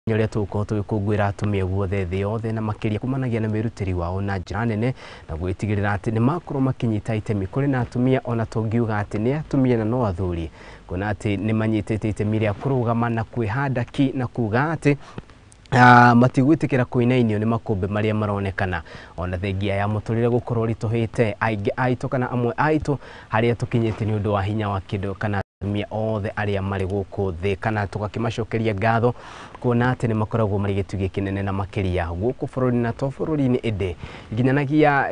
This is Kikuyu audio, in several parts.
Ũrĩa tũgũkorwo tũgĩkũngũĩra atumia guothe thĩ yothe na makĩria kumanagia na wĩrutĩri wao na njĩra nene na gwĩtigĩrĩra atĩ nĩ makorwo makĩnyita itemi kũrĩ na atumia ona tũngiuga atĩ nĩ atumia na no athuri kuona atĩ nĩ manyitĩte itemi rĩa kũrũgama na kwĩhanda ki na kuga atĩ matigwĩtĩkĩra kũinainio nĩ makũmbĩ marĩa maronekana ona thengia ya mũtũrĩre gũkorwo ritũhĩte aingĩ aitũ kana amwe aitũ harĩa tũkinyĩte nĩ ũndũ wa hinya wa kĩndũ kana atumia othe arĩa marĩ gũkũ thĩ kana tũgakĩmacokeria ngatho kuona atĩ nĩ makoragwo marĩ gĩtugĩ kĩnene na makĩria gũkũ bũrũri na to bũrũri-inĩ ĩndĩ nginyanagia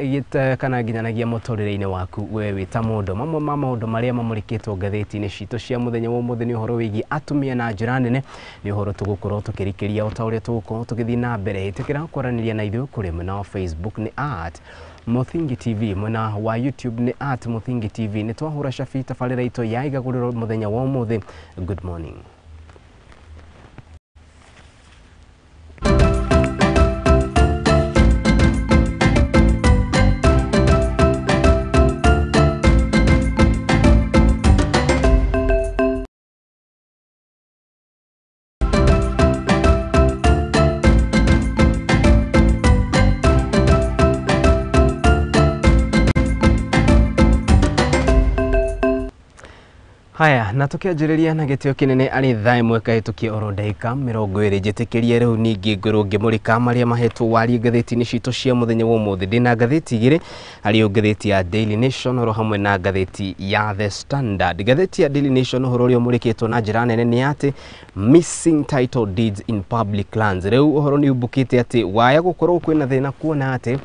kana nginyanagia mũtũrĩre-inĩ waku we wĩ ta mũndũ. Mamwe ma maũndũ marĩa mamũrĩkĩtwo ngathĩti-inĩ citũ cia mũthenya wa ũmũthĩ nĩ ũhoro wĩgiĩ atumia na njĩra nene, nĩ ũhoro tũgũkorwo tũkĩrikĩria o ta ũrĩa tũgũkorwo tũgĩthiĩ na mbere. Ĩtĩkĩra kwaranĩria na ithuĩ kũrĩ mwena wa Facebook nĩ at Muthingi TV, mwena wa YouTube nĩ at Muthingi TV. Nĩ twahũra cabi tabarĩra itũ ya igagũrĩro mũthenya wa ũmũthĩ. Good morning. Haya, na tukianjĩrĩria na gĩtĩo kĩnene arĩ thaa ĩmwe kahĩtũkie oro ndagĩka 20 njĩtĩkĩrie rĩu ningĩ ngorwo ngĩmũrĩka marĩa mahetwo warie ngathĩti-inĩ citũ cia mũthenya wa ũmũthĩ. Ndĩna ngathĩti igĩrĩ, harĩ ngathĩti ya Daily Nation oro hamwe na ngathĩti ya The Standard. Ngathĩti ya Daily Nation ũhoro ũrĩa ũmũrĩkĩtwo na njĩra nene nĩ atĩ missing title deeds in public lands. Rĩu ũhoro nĩ umbũkĩte atĩ waya gũkorwo kwĩna thĩna kuona atĩ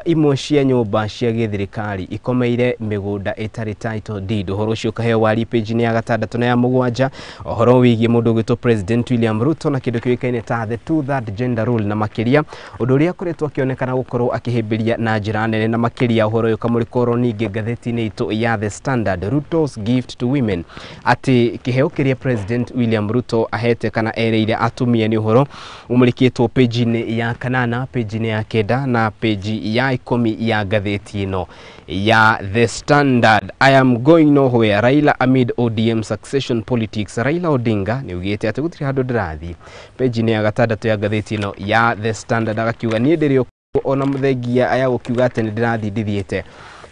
imwe cia nyũmba cia gĩthirikari ikomeire mĩgũnda ĩtarĩ title deed. Ũhoro ũcio ũkaheo wari page-inĩ ya 6 na ya 7. Ũhoro wĩgiĩ mũndũ ũgwĩtwo President William Ruto na kĩndũ kĩũĩkaine ta the two-third gender rule na makĩria ũndũ ũrĩa akoretwo akĩonekana gũkorwo akĩhĩmbĩria na njĩra nene na makĩria ũhoro ũyũ ũkamũrĩkwo ningĩ ngathĩti-inĩ itũ ya The Standard, Ruto's gift to women, atĩ kĩheo kĩrĩa President William Ruto ahete kana erĩire atumia nĩ ũhoro ũmũrĩkĩtwo page-inĩ ya 8, page-inĩ ya 9 na page ya 10 ya ngathĩti ĩno ya The Standard. I am going nowhere, Raila amid ODM succession politics. Raila Odinga nĩ ugĩte atĩ gũtirĩ handũ ndĩrathiĩ. Page-inĩ ya 6 ya ngathĩti ĩno ya The Standard agakiuga niĩ ndĩrĩ ona mũthengia aya gũkiuga atĩ nĩ ndĩrathiĩ ndithiĩte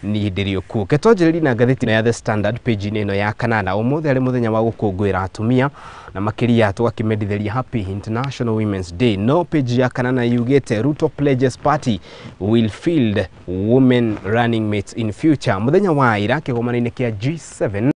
niĩ ndĩrĩ okuo. Ke twanjĩrĩrie na ngathĩti ya The Standard page-inĩ ĩno ya 8. Ũmũthĩ arĩ mũthenya wa gũkũngũĩra atumia na makĩria tũgakĩmendithĩria Happy International Women's Day. No page ya 8 yugĩte Ruto pledges party will field women running mates in future. Mũthenya wa ira kĩgomano-inĩ kĩa G7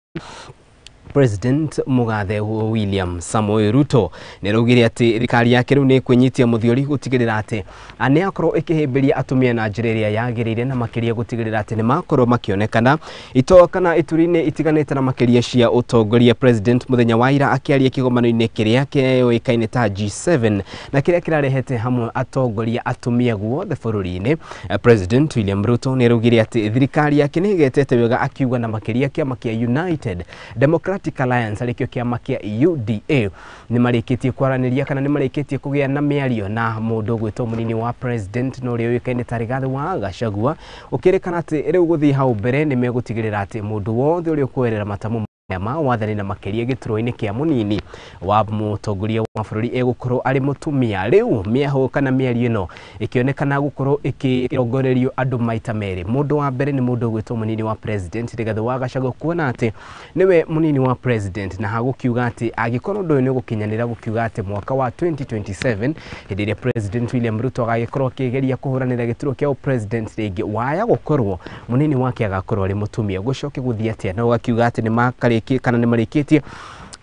President Mugathe William Samoei Ruto nĩ araugire atĩ thirikari yake rĩu nĩ ĩkwĩnyitia mũthiori gũtigĩrĩra atĩ nĩ akorwo ĩkĩhĩmbĩria atumia na njĩra ĩrĩa yagĩrĩire na makĩria gũtigĩrĩra atĩ nĩ makorwo makĩonekana ito kana ituri-inĩ itiganĩte na makĩria cia ũtongoria. President mũthenya wa ira akĩaria kĩgomano-inĩ kĩrĩa kĩoĩkaine ta G7 na kĩrĩa kĩrarehete hamwe atongoria atumia guothe bũrũri-inĩ. President William Ruto nĩ araugire atĩ thirikari yake nĩ ĩgetete wega, akiuga na makĩria kĩama kĩa United Democratic Alliance arĩkĩo kĩama kĩa UDA nĩ marĩkĩtie kwaranĩria kana nĩ marĩkĩtie kũgĩa na mĩario na mũndũ ũgwĩtwo mũnini wa president na ũrĩa ũĩkaine ta Rigathĩ wa Gachagua, ũkĩrĩkana atĩ rĩu gũthiĩ hau mbere nĩ megũtigĩrĩra atĩ mũndũ wothe ũrĩa ũkũerera matamu ma wathani na makĩria gĩturwa-inĩ kĩa mũnini wa mũtongoria wa bũrũri egũkorwo arĩ mũtumia. Rĩu mĩahũ kana mĩario ĩno ĩkĩonekana gũkorwo ĩkĩrongorerio andũ maita merĩ. Mũndũ wa mbere nĩ mũndũ ũgwĩtwo mũnini wa president Rigathĩ wa Gachagua, kuona atĩ nĩwe mũnini wa president na hagũkiuga atĩ angĩkorwo ũndũ ũyũ nĩ ũgũkinyanĩra gũkiuga atĩ mwaka wa 2027 hĩndĩ ĩrĩa President William Ruto agagĩkorwo akĩgeria kũhũranĩra gĩturwa kĩa president rĩngĩ, waya gũkorwo mũnini wake agakorwo arĩ mũtumia. Gũcoke gũthiĩ atĩa? Na ũgakiuga atĩ nĩ makarĩkia kana nĩ marĩkĩtie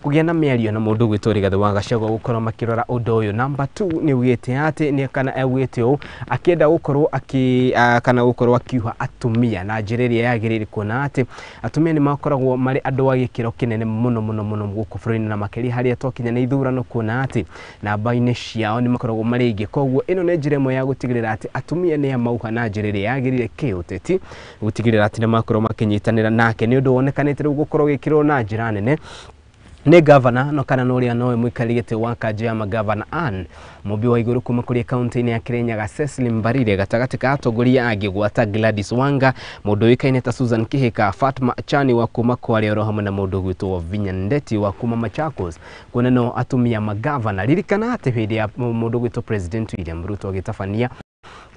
kũgĩa na mĩario na mũndũ ũgwĩtwo Rigathĩ wa Gachagua gũkorwo makĩrora ũndũ ũyũ. Namba 2 nĩ ugĩte atĩ nĩ kana augĩte ũũ akĩenda gũkorwo akĩ kana gũkorwo akiuha atumia na njĩra ĩrĩa yagĩrĩire, kuona atĩ atumia nĩ makoragwo marĩ andũ a gĩkĩro kĩnene mũno mũno mũno gũkũ bũrũri-inĩ na makĩria harĩa twakinya nĩ ithurano, kuona atĩ namba-inĩ ciao nĩ makoragwo marĩ aingĩ. Koguo ĩno nĩ njĩra ĩmwe ya gũtigĩrĩra atĩ atumia nĩ amauha na njĩra ĩrĩa yagĩrĩire kĩũteti, gũtigĩrĩra atĩ nĩ makorwo makĩnyitanĩra nake. Nĩ ũndũ wonekanĩte rĩu gũkorwo gĩkĩrwo na njĩra nene Nĩ gavana no kana no ũrĩa nowe mũikarĩri gĩtĩ wa kanjũ ya magavana Ann Mũmbi wa igũrũ kuma kũrĩ kaunti-inĩ ya Kirinyaga Cecily Mbarire gatagatĩ ka atongoria angĩ gwata Gladys Wanga, mũndũ ũĩkaine ta Susan Kihika, Fatma Chani wa kuma Kwale oro hamwe na mũndũ ũgwĩtwo Vinya Ndeti wa kuma Machakos, kuona no atumia magavana. Ririkana atĩ hĩndĩ ya mũndũ ũgwĩtwo President William Ruto agĩtabania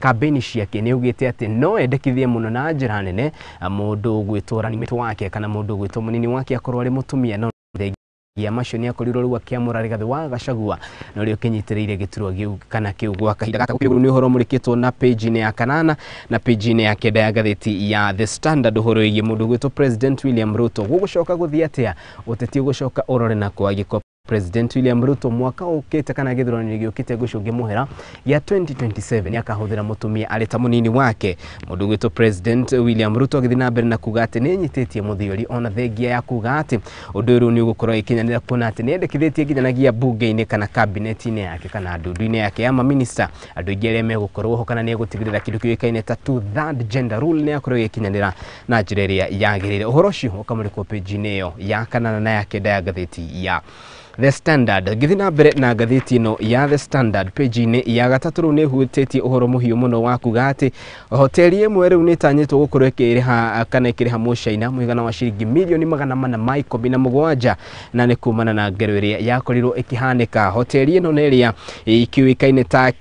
kambĩini ciake nĩ augĩte atĩ no endekithie mũno na njĩra nene mũndũ ũgwĩtwo running mate wake kana mũndũ ũgwĩtwo mũnini wake akorwo arĩ mũtumia, no thengia macio nĩ akorirwo rĩu akĩamũra Rigathĩ wa Gachagua na ũrĩa ũkĩnyitĩrĩire gĩturwa gĩu kana kĩu gwa kahinda gaka. Nĩ ũhoro ũmũrĩkĩtwo na page-inĩ ya kanana na page-inĩ ya kenda ya ngathĩti ya The Standard, ũhoro wĩgiĩ mũndũ ũgwĩtwo President William Ruto. Gũgũcoka gũthiĩ atĩa? Ũteti ũgũcoka ũrore na kwagĩkwo President William Ruto mwaka ũkĩte kana gĩthurano gĩũkĩte gũcũngia mũhera gĩa 2027 nĩ akahũthĩra mũtumia arĩ ta mũnini wake. Mũndũ ũgwĩtwo President William Ruto agĩthiĩ na mbere na kuga atĩ nĩ anyitĩtie mũthiori ona thengia ya kuga atĩ ũndũ ũyũ nĩ ũgũkorwo ũgĩkinyanĩra, kuona atĩ nĩ endekithĩtie nginyanagia bunge-inĩ kana kabineti-inĩ yake kana ndundu-inĩ yake ya maminista andũ aingĩ arĩa megũkorwo ho, kana nĩ egũtigĩrĩra kĩndũ kĩũĩkaine ta two third gender rule nĩ akorwo ĩgĩkinyanĩra na njĩra ĩrĩa yagĩrĩire. Ũhoro ũcio ũkamũrĩkwo page-inĩ ĩyo ya kanana na ya kenda ya ngathĩti ya The Standard. Ngĩthiĩ na mbere na ngathĩti ĩno ya The Standard page-inĩ ya gatatũ, rĩu nĩ ĩhutĩtie ũhoro mũhiũ mũno wa kuga atĩ hoteli ĩmwe rĩu nĩ ĩtanyĩtwo gũkorwo ĩkĩrĩha kana ĩkĩrĩha mũcaina mũigana wa ciringi mirioni 417, na nĩ kumana na ngero ĩrĩa yakorirwo ĩkĩhanĩka. Hoteli ĩno nĩ ĩrĩa ĩkĩũĩkaine ta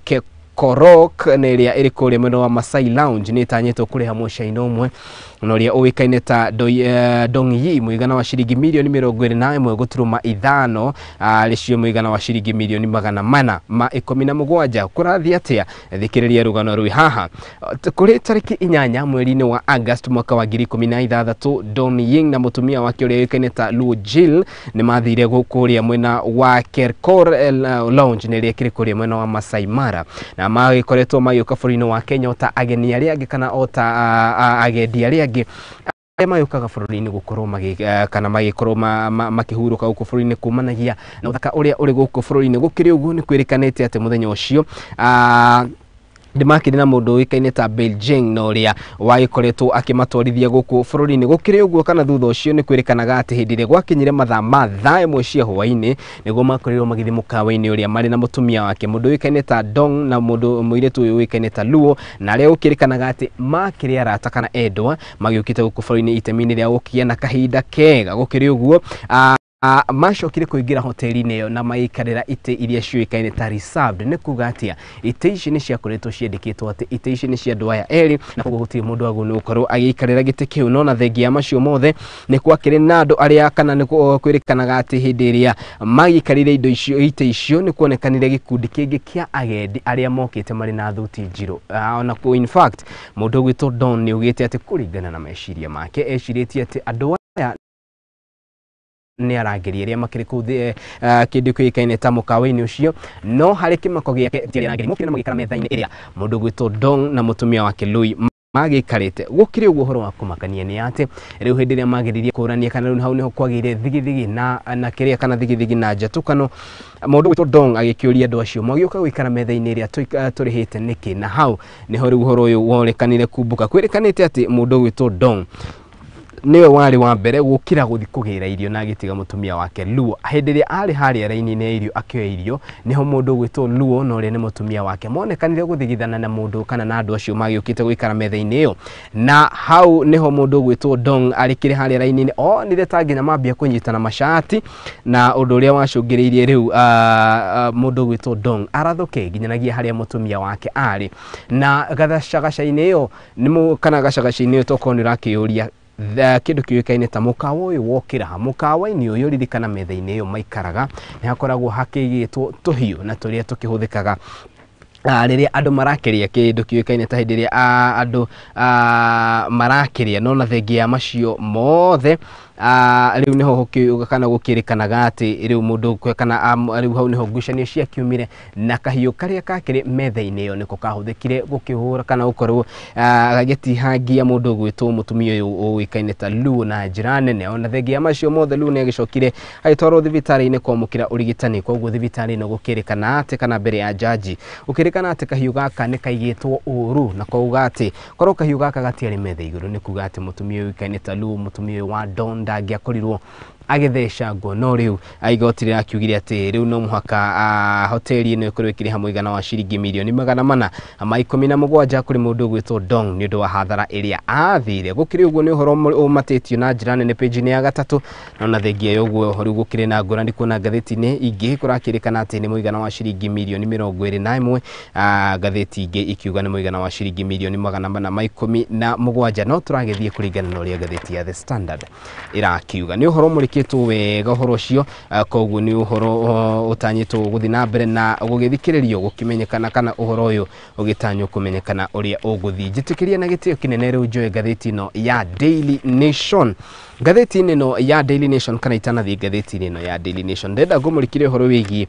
Kekorok na ĩrĩa ĩrĩ kũrĩa mwena wa Masai Lounge nĩ ĩtanyĩtwo kũrĩha mũcaina ũmwe na ũrĩa ũĩkaine ta Dong Yi mũigana wa ciringi mirioni 21.5, arĩcio mũigana wa ciringi mirioni 417. Kũrathiĩ atĩa? Thikĩrĩria rũgano rwĩ haha. Kũrĩ tarĩki 8 mweri-inĩ wa August mwaka wa 2016, Dong Ying na mũtumia wake ũrĩa ũĩkaine ta Luo Jill nĩ mathire kũrĩa mwena wa Kerkor Lounge na ĩrĩa ĩkĩrĩ kũrĩa mwena wa Masai Mara, na magĩkoretwo magĩũka bũrũri-inĩ wa Kenya o ta ageni arĩa angĩ kana o ta agendi arĩa angĩ arĩa magĩũkaga bũrũri-inĩ gũkorwo kana magĩkorwo makĩhurũka gũkũ bũrũri-inĩ kumanagia na ũthaka ũrĩa ũrĩ gũkũ bũrũri-inĩ. Gũkĩrĩ ũguo nĩ kwĩrĩkanĩte atĩ mũthenya ũcio ndĩmakĩrĩ na mũndũ ũĩkaine ta Beijing na ũrĩa wagĩkoretwo akĩmatwarithia gũkũ bũrũri-inĩ. Gũkĩrĩ ũguo kana thutha ũcio nĩ kwĩrĩkanaga atĩ hĩndĩ ĩrĩa gwakinyire mathaa ma thaa 1 cia hwaĩ-inĩ nĩguo makorirwo magĩthiĩ mũkawa-inĩ ũrĩa marĩ na mũtumia wake mũndũ ũĩkaine ta Dong na mũndũ mũirĩtu ũyũ ũĩkaine ta Luo, na arĩa gũkĩrĩkanaga atĩ makĩrĩ arata kana endwa magĩũkĩte gũkũ bũrũri-inĩ itemi-inĩ rĩa gũkĩgĩa na kahinda kega. Gũkĩrĩ ũguo macokire kũingĩra hoteli-inĩ ĩyo na magĩikarĩra itĩ iria ciũĩkaine ta reserved. Nĩ kuga atĩa? Itĩ ici nĩ ciakoretwo ciandĩkĩtwo atĩ itĩ ici nĩ cia andũ aya erĩ, na koguo gũtirĩ mũndũ wagĩrĩirwo nĩ gũkorwo agĩikarĩra gĩtĩ kĩu. No na thengia ya macio mothe nĩ gwakĩrĩ na andũ arĩa kana nĩ kwĩrĩkanaga atĩ hĩndĩ ĩrĩa magĩikarĩire indo icio itĩ icio nĩ kuonekanire gĩkundi kĩngĩ kĩa agendi arĩa mokĩte marĩ na thuti njirũ. Ona in fact mũndũ ũgwĩtwo Don nĩ augĩte atĩ kũringana na meciria make ecirĩtie atĩ andũ aya nĩ arangĩri arĩa makĩrĩ kũu kĩndũ kĩũĩkaine ta mũkawa-inĩ ũcio, no harĩ kĩmako gĩake ti arangĩri mokire na magĩikara metha-inĩ ĩrĩa mũndũ ũgwĩtwo Dong na mũtumia wake Lui magĩikarĩte. Gũkĩrĩ ũguo ũhoro wa kũmakania nĩ atĩ rĩu hĩndĩ ĩrĩa mageririe kũrania kana rĩu hau nĩho kwagĩire thigithigi na kĩrĩa kana thigithigi na njatũkano, mũndũ ũgwĩtwo Dong agĩkĩũria andũ acio magĩũka gũikara metha-inĩ ĩrĩa tũrĩhĩte nĩkĩ, na hau nĩho rĩu ũhoro ũyũ wonekanire kumbũka. Kwĩrĩkanĩte atĩ mũndũ ũgwĩtwo Dong niwe warĩ wa mbere gũkĩra gũthiĩ kũgĩra irio na agĩtiga mũtumia wake Luo. Hĩndĩ ĩrĩa arĩ harĩa raini-inĩ ya irio akĩoya irio, nĩho mũndũ ũgwĩtwo Luo na ũrĩa nĩ mũtumia wake monekanire gũthigithana na mũndũ kana na andũ acio magĩũkĩte gũikara metha-inĩ ĩyo, na hau nĩho mũndũ ũgwĩtwo Dong arĩkĩrĩ harĩa raini-inĩ onire ta nginya mambia kũnyitana macati, na ũndũ ũrĩa wacũngĩrĩirie rĩu mũndũ ũgwĩtwo Dong arathũke nginyanagia harĩa mũtumia wake arĩ. Na gacagaca-inĩ ĩyo kana gacagaca-inĩ ĩyo tokorwo nĩ ũrakĩyũria kĩndũ kĩũĩkaine ta mũkawa ũyũ wokĩra ha. Mũkawa-inĩ ũyũ ririkana metha-inĩ ĩyo maikaraga nĩ hakoragwo hakĩigĩtwo tũhiũ na tũrĩa tũkĩhũthĩkaga rĩrĩa andũ marakĩrĩa kĩndũ kĩũĩkaine ta hĩndĩ ĩrĩa andũ marakĩrĩa. No na thengia ya macio mothe rĩu nĩho kana gũkĩrĩkanaga atĩ rĩu mũndũ kana rĩu hau nĩho ngucanio ciakiumire, na kahiũ karĩa kakĩrĩ metha-inĩ ĩyo nĩko kahũthĩkire gũkĩhũra kana gũkorwo gagĩtihangia mũndũ ũgwĩtwo mũtumia ũyũ ũĩkaine ta Luo na njĩra nene. Ona thengia ya macio mothe Luo nĩ agĩcokire agĩtwarwo thibitarĩ-inĩ kwamũkĩra ũrigitani. Koguo thibitarĩ ĩno gũkĩrĩkana atĩ kana mbere ya jaji gũkĩrĩkana atĩ kahiũ gaka nĩ kaigĩtwo ũru, na kauga atĩ korwo kahiũ gaka gatiarĩ metha igũrũ nĩ kuga atĩ mũtumia ũyũ ũĩkaine ta Luo, mũtumia ũyũ wa Don ndangĩakorirwo agĩthecangwo. No rĩu igoti rĩrakiugire atĩ rĩu no mũhaka hoteli ĩno ĩkorwo ĩkĩrĩha mũigana wa ciringi mirioni 417 kũrĩ mũndũ ũgwĩtwo Dong nĩ ũndũ wa hathara ĩrĩa athire. Gũkĩrĩ ũguo nĩ ũhoro ũmatĩtio na njĩra nene page-inĩ ya gatatũ, no na thengia ya ũguo rĩu gũkĩrĩ na ngũrani kuona ngathĩti-inĩ ingĩ kũrakĩrĩkana atĩ nĩ mũigana wa ciringi mirioni 21, ngathĩti ingĩ ikiuga nĩ mũigana wa ciringi mirioni 417. No tũragĩthiĩ kũringana na ũrĩa ngathĩti ya The Standard ĩrakiuga. Nĩ ũhoro ũmũrĩkĩtwo wega ũhoro ũcio, koguo nĩ ũhoro ũtanyĩtwo gũthiĩ na mbere na gũgĩthikĩrĩrio gũkĩmenyekana kana ũhoro ũyũ ũgĩtanywo kũmenyekana ũrĩa ũgũthiĩ. Njĩtĩkĩria na gĩtĩo kĩnene rĩu njoe ngathĩti ĩno ya Daily Nation. Ngathĩti-inĩ ĩno ya Daily Nation, kana itanathiĩ ngathĩti-inĩ ĩno ya Daily Nation, ndĩrenda ngũmũrĩkĩre ũhoro wĩgiĩ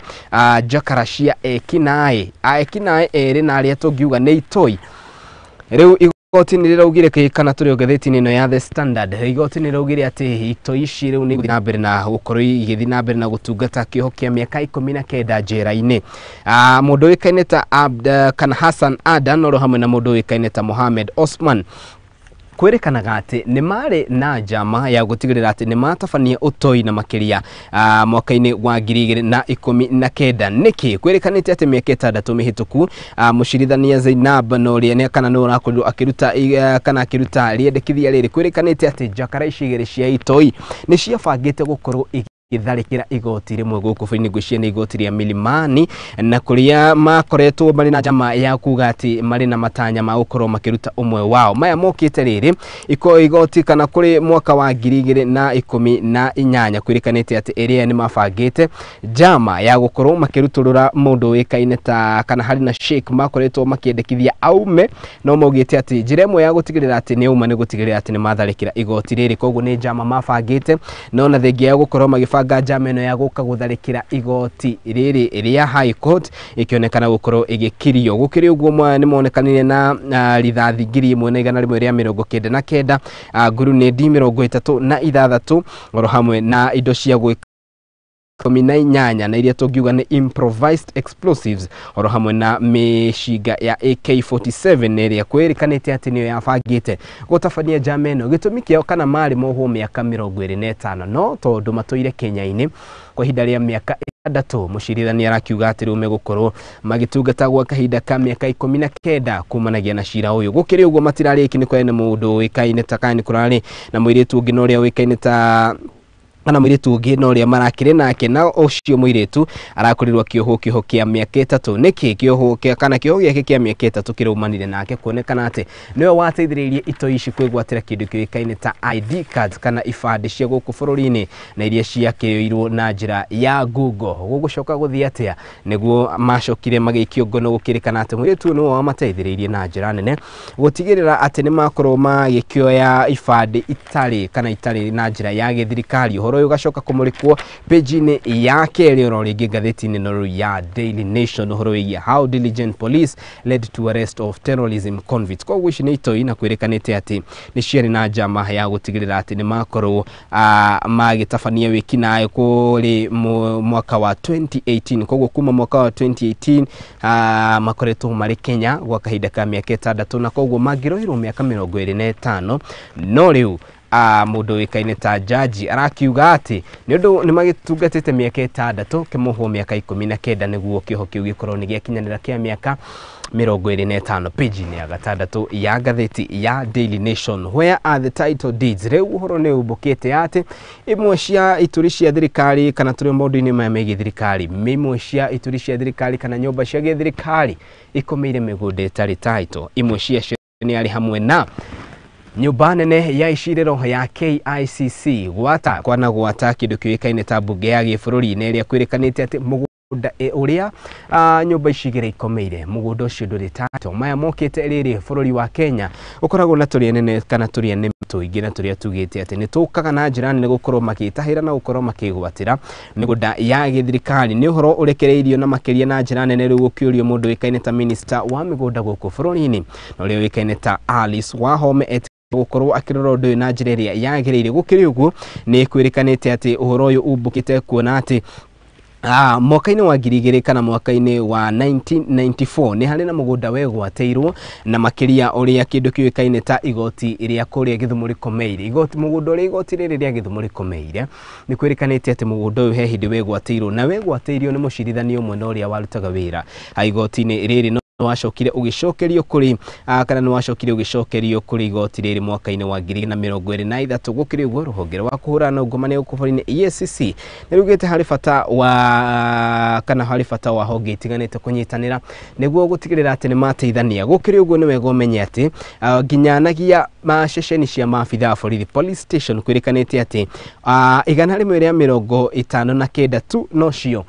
njakara cia ekinaĩ. Ekinaĩ erĩ na arĩa tũngiuga nĩ itoi. Rĩu igoti nĩ rĩraugire kĩ, kana tũrĩ o ngathĩti-inĩ ĩno ya The Standard, igoti nĩ rĩraugire atĩ itoi ici rĩu nĩ igũthiĩ na mbere na gũkorwo igĩthiĩ na mbere na gũtungata kĩoho kĩa mĩaka 19 njera-inĩ. Mũndũ ũĩkaine ta kana Hassan Adan oro hamwe na mũndũ ũĩkaine ta Mohamed Osman, kwĩrĩkanaga atĩ nĩ marĩ na njama ya gũtigĩrĩra atĩ nĩ matabania ũtoi na makĩria mwaka-inĩ wa 2019. Nĩkĩ kwĩrĩkanĩte atĩ mĩaka 6 mĩhĩtũku mũcirithania Zainab na ũrĩa kana nĩ ũrakorirwo akĩruta kana akĩruta rĩendekithia rĩrĩ, kwĩrĩkanĩte atĩ njakara ici igĩrĩ cia itoi nĩ ciabangĩte gũkorwo igĩtharĩkĩra igoti rĩmwe gũkũ bũrũri-inĩ, ngwĩciria nĩ igoti rĩa Milimani, na kũrĩa makoretwo marĩ na njama ya kuga atĩ marĩ na matanya ma gũkorwo makĩruta ũmwe wao. Maya mokĩte rĩrĩ igoti kana kũrĩ mwaka wa 2018 kwĩrĩkanĩte atĩ ĩrĩa nĩ mabangĩte njama ya gũkorwo makĩrutũrũra mũndũ ũĩkaine ta kana harĩ na Sheikh makoretwo makĩendekithia aume, no maugĩte atĩ njĩra ĩmwe ya gũtigĩrĩra atĩ nĩ auma nĩ gũtigĩrĩra atĩ nĩ matharĩkĩra igoti rĩrĩ. Koguo nĩ njama mabangĩte, no na thengia ya gũkorwo magĩbanga njama ĩno ya gũka gũtharĩkĩra igoti rĩrĩ rĩa High Court ĩkĩonekana gũkorwo ĩgĩkirio. Gũkĩrĩ ũguo nĩ monekanire na rithathi 1199, ngurunĩndi 36 oro hamwe na indo cia gwĩka 18 na iria tũngiuga nĩ improvised explosives oro hamwe na mĩcinga ya AK47 ĩrĩa kwĩrĩkanĩte atĩ nĩyo yabangĩte gũtabania njama ĩno. Gĩtũmi kĩao kana marĩ mohwo mĩaka 25, no tondũ matũire Kenya-inĩ kwa ihinda rĩa mĩaka 6, mũcirithania arakiuga atĩ rĩu megũkorwo magĩtungata gwa kahinda ka mĩaka 19 kumanagia na cira ũyũ. Gũkĩrĩ ũguo matirarĩki nĩ kũrĩ na mũndũ ũĩkaine ta kana nĩ kũrarĩ na mũirĩtu ũngĩ na ũrĩa ũĩkaine ta kana mũirĩtu ũngĩ na ũrĩa marakĩrĩ nake, na ũcio mũirĩtu arakorirwo akĩohwo kĩoho kĩa mĩaka 3. Nĩkĩ kĩoho kĩa kana kĩoho gĩake kĩa mĩaka 3 kĩraumanire nake kuonekana atĩ nĩwe wateithĩrĩirie itoi ici kwĩgwatĩra kĩndũ kĩũĩkaine ta ID cards kana ibandĩ cia gũkũ bũrũri-inĩ na iria ciakĩoirwo na njĩra ya Google. Gũgũcoka gũthiĩ atĩa nĩguo macokire magĩikio ngono gũkĩrĩkana atĩ mũirĩtu nĩwe wamateithĩrĩirie na njĩra nene gũtigĩrĩra atĩ nĩmakorwo magĩkĩoya ibandĩ itarĩ kana itarĩ na njĩra ya gĩthirikari. Ũhoro ũyũ ũgacoka kũmũrĩkwo page-inĩ ya kerĩ oro rĩngĩ ngathĩti-inĩ ĩno ya Daily Nation, ũhoro wĩgiĩ how diligent police led to arrest of terrorism convicts. Koguo ici nĩ itoi na kwĩrĩkanĩte atĩ nĩ ciarĩ na njama ya gũtigĩrĩra atĩ nĩ makorwo magĩtabania wĩkinaĩ kũrĩ mwaka wa 2018. Koguo kuma mwaka wa 2018 makoretwo marĩ Kenya gwa kahinda ka mĩaka 6, na koguo mangĩroirwo mĩaka 25. No rĩu mũndũ ũĩkaine ta jaji arakiuga atĩ nĩ ũndũ nĩ magĩtungatĩte mĩaka 6 kĩmohwo mĩaka 19 nĩguo kĩoho kĩu gĩkorwo nĩ gĩakinyanĩra kĩa mĩaka 25. Page-inĩ ya gatandatũ ya ngathĩti ya Daily Nation, where are the title deeds? Rĩu ũhoro nĩ ũmbũkĩte atĩ imwe cia ituri cia thirikari kana tũrĩ maũndũ-inĩ maya megiĩ thirikari, imwe cia ituri cia thirikari kana nyũmba cia gĩthirikari ikomeire mĩgũnda ĩtarĩ title. Imwe ciacio nĩ arĩ hamwe na nyũmba nene ya icirĩro ya KICC gwata kwana gwata kĩndũ kĩũĩkaine ta mbunge ya gĩbũrũri na ĩrĩa kwĩrĩkanĩte atĩ mũgũnda ũrĩa nyũmba ici igĩrĩ ikomeire mũgũnda ũcio ndũrĩ title. Maya mokĩte rĩrĩ bũrũri wa Kenya ũkoragwo na tũrĩa nene kana tũrĩa nĩme tũingĩ na tũrĩa tugĩte atĩ nĩ tũkaga na njĩra nene gũkorwo magĩtahĩra na gũkorwo makĩgwatĩra mĩgũnda ya gĩthirikari. Nĩ ũhoro ũrekereirio na makĩria na njĩra nene rĩu gũkĩũrio mũndũ ũĩkaine ta minister wa mĩgũnda gũkũ bũrũri-inĩ na ũrĩa ũĩkaine ta Alice Wahome gũkorwo akĩrora ũndũ ũyũ na njĩra ĩrĩa yagĩrĩire. Gũkĩrĩ ũguo nĩ kwĩrĩkanĩte atĩ ũhoro ũyũ umbũkĩte kuona atĩ Mwaka-inĩ wa 2000 kana mwaka-inĩ wa 1994 nĩ harĩ na mũgũnda wegwatĩirwo na makĩria ũrĩa kĩndũ kĩũĩkaine ta igoti rĩa kũrĩa Gĩthumo rĩkomeire. Igoti mũgũnda ũrĩa igoti rĩrĩ rĩa Gĩthumo rĩkomeire nĩ kwĩrĩkanĩte atĩ mũgũnda ũyũ he hĩndĩ wegwatĩirwo na wegwatĩirio nĩ mũcirithania ũmwe na ũrĩa warutaga wĩra igoti-inĩ rĩrĩ, no wacokire ũgĩcokerio kũrĩ kana nĩ wacokire ũgĩcokerio kũrĩ igoti rĩrĩ mwaka-inĩ wa 2023. Gũkĩrĩ ũguo, rũhonge rwa kũhũrana na ungumania gũkũ bũrũri-inĩ EACC nĩ rugĩte harĩ bata wa kana harĩ bata wa honge itiganĩte kũnyitanĩra nĩguo gũtigĩrĩra atĩ nĩ mateithania. Gũkĩrĩ ũguo, nĩ wega ũmenye atĩ nginyanagia ceceni cia maabitha a borithi, police station, kwĩrĩkanĩte atĩ 159 tu nocio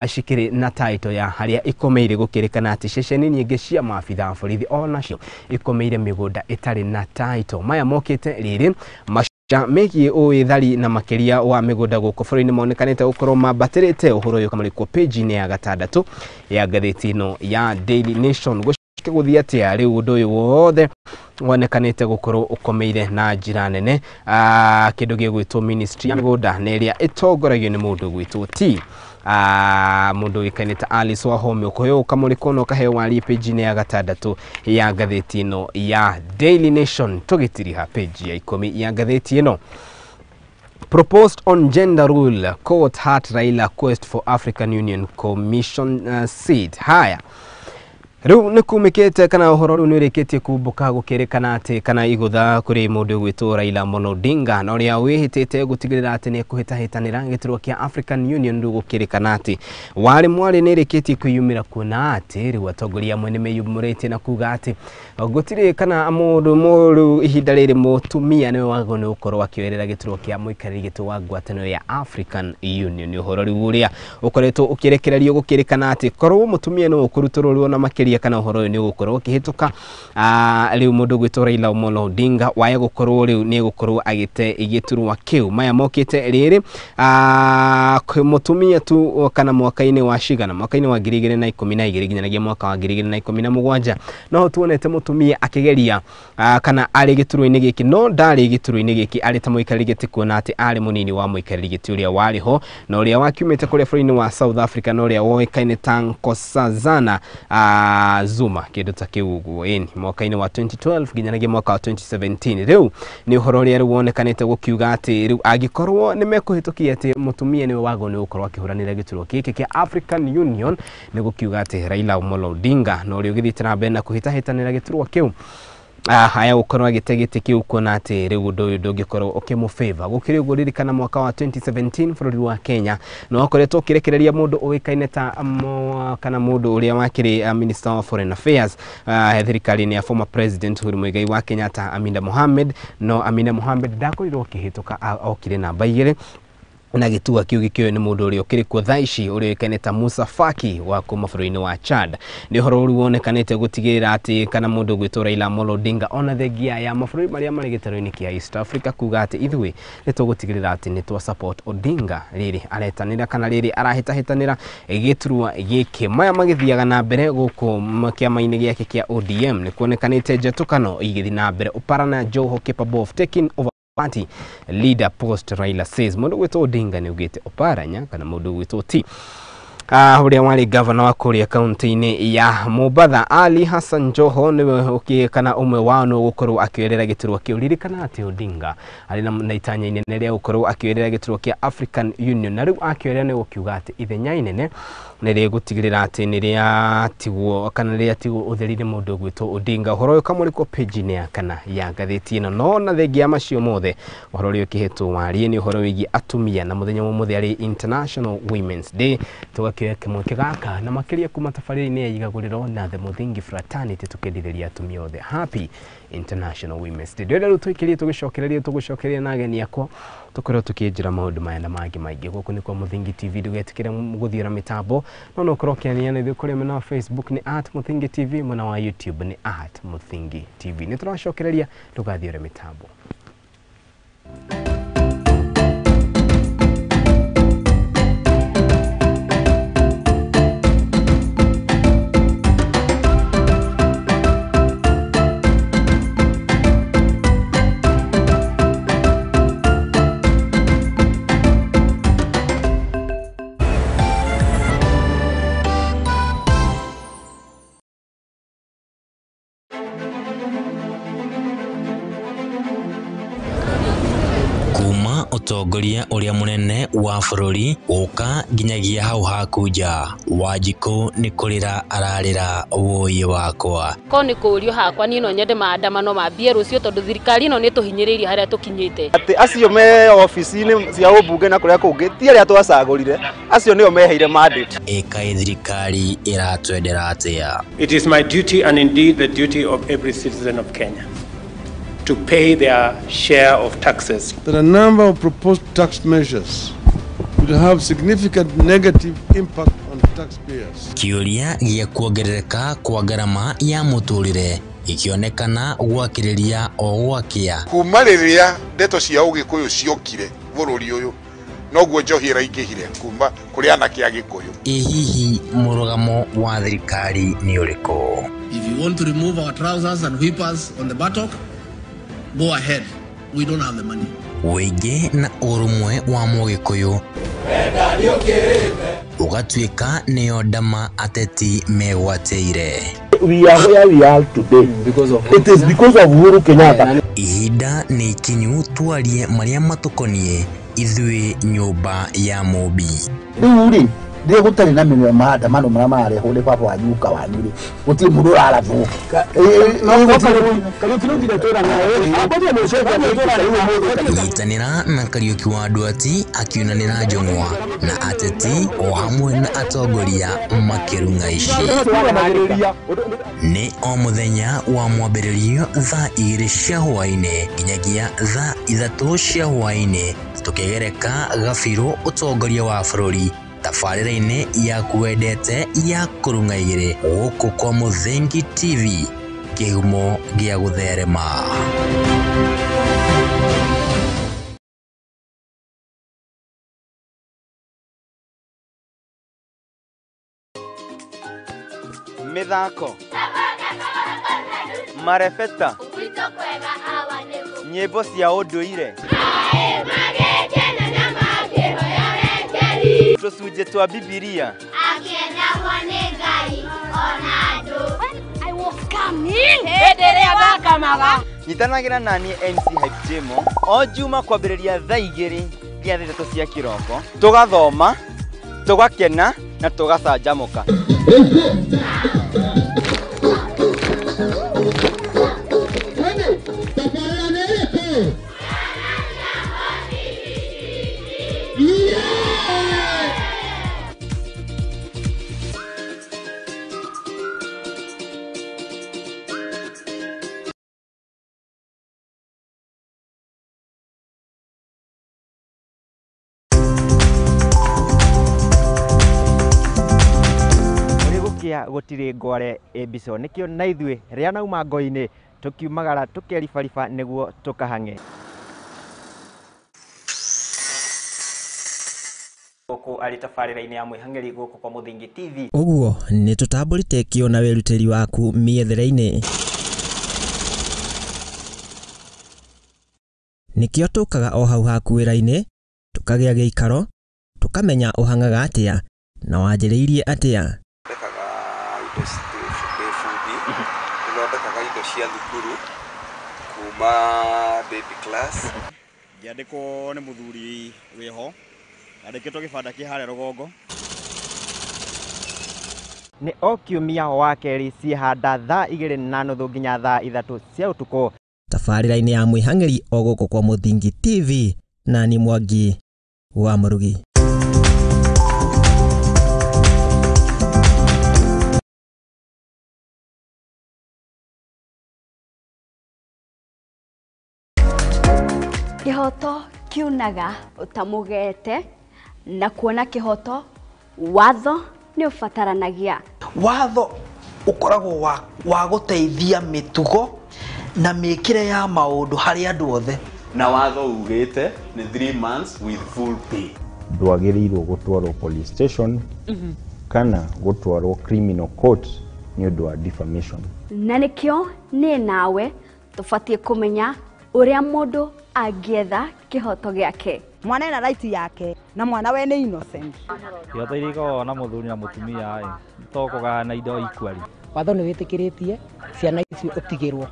cikĩrĩ na title ya harĩa ikomeire. Gũkĩrĩkana atĩ ceceni nyingĩ cia maabitha a borithi onacio ikomeire mĩgũnda ĩtarĩ na title. Maya mokĩte rĩrĩ maca megiĩ ũĩthari na makĩria wa mĩgũnda gũkũ bũrũri-inĩ monekanĩte gũkorwo mambatĩrĩte. Ũhoro ũyũ ũkamũrĩkwo page-inĩ ya 6 ya ngathĩti ĩno ya Daily Nation. Gũcoke gũthiĩ atĩa rĩu ũndũ ũyũ wothe wonekanĩte gũkorwo ũkomeire na njĩra nene kĩndũ gĩgwĩtwo ministry ya mĩgũnda na ĩrĩa ĩtongoragio nĩ mũndũ ũgwĩtwo T mũndũ ũĩkaine ta Alice Wahome. Ũkũheo ũkamũrĩkwo na ũkaheo warie page-inĩ ya 6 ya ngathĩti ĩno ya Daily Nation. Tũgĩtiriha page ya 10 ya ngathĩti ĩno. Proposed on gender rule court heart Raila quest for African Union Commission seat. Haya, rĩu nĩ kumĩkĩte kana ũhoro rĩu nĩ ũrĩkĩtie kumbũka gũkĩrĩkana atĩ kana igũtha kũrĩ mũndũ ũgwĩtwo Raila Amolo Odinga na ũrĩa wĩhĩtĩte gũtigĩrĩra atĩ nĩ ekũhĩtahĩtanĩra gĩturwa kĩa African Union. Rĩu gũkĩrĩkana atĩ warĩ mwarĩ nĩ ĩrĩkĩtie kwĩyumĩra kuona atĩ rĩu atongoria amwe nĩ meyumĩrĩtie na kuga atĩ gũtirĩ kana mũndũ mũru ihinda rĩrĩ mũtumia nĩwe wagĩrĩirwo nĩ gũkorwo akĩoerera gĩturwa kĩa mũikarĩri gĩtĩ wa ngwatanĩro ya African Union. Nĩ ũhoro rĩu ũrĩa ũkoretwo ũkĩrekererio gũkĩrĩkana atĩ korwo mũtumia nĩwe ũkũrutũrũrwo na makĩria kana ũhoro ũyũ nĩ ũgũkorwo ũkĩhĩtũka. Rĩu mũndũ ũgwĩtwo Raila Amolo Odinga waya gũkorwo rĩu nĩ egũkorwo agĩte gĩturwa kĩu. Maya mokĩte rĩrĩ mũtumia tu kana mwaka-inĩ wa cigana, mwaka-inĩ wa 2012 nginyanagia mwaka wa 2017 no tuonete mũtumia akĩgeria kana arĩ gĩturwa-inĩ gĩkĩ, no ndarĩ gĩturwa-inĩ gĩkĩ arĩ ta mũikarĩri gĩtĩ, kuona atĩ arĩ mũnini wa mũikarĩri gĩtĩ ũrĩa warĩ ho na ũrĩa wakiumĩte kũrĩa bũrũri-inĩ wa South Africa na ũrĩa woĩkaine ta Nkosazana Zuma, kĩndũ ta kĩu ũguo ĩni, mwaka-inĩ wa 2012 nginyanagia mwaka wa 2017. Rĩu nĩ ũhoro ũrĩa rĩu wonekanĩte gũkiuga atĩ rĩu angĩkorwo nĩ mekũhĩtũkia atĩ mũtumia nĩwe wagĩrĩirwo nĩ gũkorwo akĩhũranĩra gĩturwa gĩkĩ kĩa African Union, nĩ gũkiuga atĩ Raila Amolo Odinga na ũrĩa ũgĩthiĩte na mbere na kũhĩtahĩtanĩra gĩturwa kĩu haya gũkorwo agĩte gĩtĩ kĩu, kuona atĩ rĩu ũndũ ũyũ ndũngĩkorwo ũkĩmũfavor. Gũkĩrĩ ũguo, ririkana mwaka wa 2017 bũrũri wa Kenya nĩ wakoretwo ũkĩrekereria mũndũ ũĩkaine ta kana mũndũ ũrĩa wakĩrĩ Minister of Foreign Affairs thirikari-inĩ ya former President Uhuru Muigai wa Kenyatta, Amina Mohamed. No Amina Mohamed ndakorirwo akĩhĩtũka, okire namba 2 na gĩturwa kĩu gĩkĩoywo nĩ mũndũ ũrĩa ũkĩrĩ kuo thaa ici ũrĩa ũĩkaine ta Musa Faki wa kuma bũrũri-inĩ wa Chad. Nĩ ũhoro rĩu wonekanĩte gũtigĩrĩra atĩ kana mũndũ ũgwĩtwo Raila Amolo Odinga ona thengia ya mabũrũri marĩa marĩ gĩtarũ-inĩ kĩa East Africa kuga atĩ ithuĩ nĩ tũgũtigĩrĩra atĩ nĩ twa support Odinga rĩrĩ aretanĩra kana rĩrĩ arahĩtahĩtanĩra gĩturwa gĩkĩ. Maya magĩthiaga na mbere gũkũ kĩama-inĩ gĩake kĩa ODM nĩ kuonekanĩte njatũkano igĩthiĩ na mbere. Oparanya Joho capable of taking over party leader post, Raila says. Mũndũ ũgwĩtwo Odinga nĩ augĩte Oparanya kana mũndũ ũgwĩtwo T ũrĩa warĩ gavana wa kũrĩa kaunti-inĩ ya Mombatha Ali Hassan Joho nĩwe ũkĩ kana ũmwe wao nĩ ũgũkorwo akĩoerera gĩturwa kĩu. Ririkana atĩ Odinga arĩ na itanya inene rĩa gũkorwo akĩoerera gĩturwa kĩa African Union, na rĩu akĩoerera nĩ gũkiuga atĩ ithenya inene nĩ rĩgũtigĩrĩra atĩ nĩ rĩatigwo kana rĩatigwo ũtheri nĩ mũndũ ũgwĩtwo Odinga. Ũhoro ũyũ ũkamũrĩkwo page-inĩ ya 4 ya ngathĩti ĩno. No na thengia ya macio mothe, ũhoro ũrĩa ũkĩhetwo warie nĩ ũhoro wĩgiĩ atumia na mũthenya wa ũmũthĩ arĩ International Women's Day, tũgakĩoya kĩmweke gaka na makĩria kuma tabarĩra-inĩ ya Igagũrĩro na The Muthingi Fraternity tũkendithĩria atumia othe Happy International Women's Day. Ndĩrenda rĩu tũikĩrie tũgĩcokereria tũgũcokereria na ageni akwa tũkorwo tũkĩnjĩra maũndũ maya na mangĩ maingĩ. Gũkũ nĩ kwa Muthingi TV, ndũgetĩkĩre gũthiĩra mĩtambo, no no ũkorwo ũkĩaria na ithuĩ kũrĩa mwena wa Facebook nĩ @MuthingiTV, mwena wa YouTube nĩ @MuthingiTV. Nĩ tũracokereria, ndũgathiũre mĩtambo. Mũtongoria ũrĩa mũnene wa bũrũri gũka nginyagia hau haku nja. Wanjikũ nĩ kũrĩra ararĩra wũiĩ wakwa. Ko nĩ kũũrio hakwa niĩ no nyende maandamano mambie rũciũ tondũ thirikari ĩno nĩ ĩtũhinyĩrĩirie harĩa tũkinyĩte. Atĩ acio me ofici-inĩ cia ũmbunge na kũrĩa kũngĩ ti arĩa twacagũrire, acio nĩo meheire mandate. Ĩkaĩ thirikari ĩratwendera atĩa? It is my duty and indeed the duty of every citizen of Kenya to pay their share of taxes. That a number of proposed tax measures will have significant negative impact on taxpayers. Kĩũria gĩa kuongerereka kwa ngarama ya mũtũrĩre gĩkĩonekana gwakĩrĩria o gwakĩa. Kuma rĩrĩa ndeto cia ũgĩkũyũ ciokire bũrũri ũyũ noguo njohi ĩraingĩhire kuma kũrĩ anake a Gĩkũyũ. Ĩ hihi mũrũgamo wa thirikari nĩ ũrĩkũ? If you want to remove our trousers and whip us on the buttock, go ahead. We don't have the money. Wĩingĩ na ũrũmwe wa mũgĩkũyũ ũgatuĩka nĩyo ndama ateti megwatĩire. We are where we are today because of it is because of Uhuru Kenyatta. Ihinda nĩ ikinyu twarie marĩa matũkoniĩ ithuĩ nyũmba ya Mũmbi. Rĩu rĩ rĩrĩa gũtarĩ na maandamano marĩa mararehwo nĩ baba wanyu guka wanyu rĩ gũtirĩ mũndũ ũrarathwo. Nyitanĩra na Kariũki wa Nduati akiunanĩra njũng'wa na ateti o hamwe na atongoria makĩrung'a ici. Nĩ o mũthenya wa mwambĩrĩrio thaa 2 cia hwaĩ-inĩ nginyagia thaa 3 cia hwaĩ-inĩ tũkĩgereka gabirũ ũtongoria wa bũrũri tabarĩra-inĩ yaku wendete ya kũrung'a igĩrĩ gũkũ kwa Mũthingi TV, kĩhumo gĩa gũtherema. Mĩthako, marebeta, nyĩmbo cia ũndũire, tũcunjĩ twa Bibilia. Nyitanagĩra naniĩ MC Hype Jemo o Juma kwambĩrĩria thaa 2 nginya thaa 3 cia kĩroko, tũgathoma, tũgakena na tũgacanjamũka. Gũtirĩ ngware ĩmbico nĩkĩo na ithuĩ rĩa nauma ngo-inĩ tũkiumagara tũkeribariba nĩguo tũkahang'e. Gũkũ arĩ tabarĩra-inĩ ya mwĩhang'ĩri gũkũ kwa Mũthingi TV. Ũguo nĩ tũtambũrĩte kĩo na wĩrutĩri waku mĩethere-inĩ. Nĩkĩo tũkaga o hau haku wĩra-inĩ, tũkagĩa gĩikaro, tũkamenya ũhang'aga atĩa na wanjĩrĩirie atĩa. Thondekaga indo cia thukuru kuma baby class. Ngĩandĩkwo nĩ mũthuri wĩho andĩkĩtwo gĩbanda kĩ harĩa rũgongo. Nĩ o kiumia wa kerĩ ciĩhanda thaa 2:30 nginya thaa 3 cia ũtukũ. Tabarĩra-inĩ ya mwĩhang'ĩri o gũkũ kwa Mũthingi TV na ni Mwangi wa Mũrugi. Kĩhoto kiunaga ũtamũgete na kuona kĩhoto watho nĩ ũbataranagia. Watho ũkoragwo wa gũteithia mĩtugo na mĩkĩre ya maũndũ harĩ andũ othe. Na watho ugĩte nĩ 3 months with full pay. Ndwagĩrĩirwo gũtwarwo police station kana gũtwarwo criminal court nĩ ũndũ wa defamation. Na nĩkĩo niĩ nawe tũbatiĩ kũmenya ũrĩa mũndũ angĩetha kĩhoto gĩake. Mwana ena right yake na mwana we nĩ innocent. Kĩhoto iria ikoragwo na mũthuri na mũtumia to kũgayana indo equally. Watho nĩ wĩtĩkĩrĩtie ciana icio ũtigĩrwo.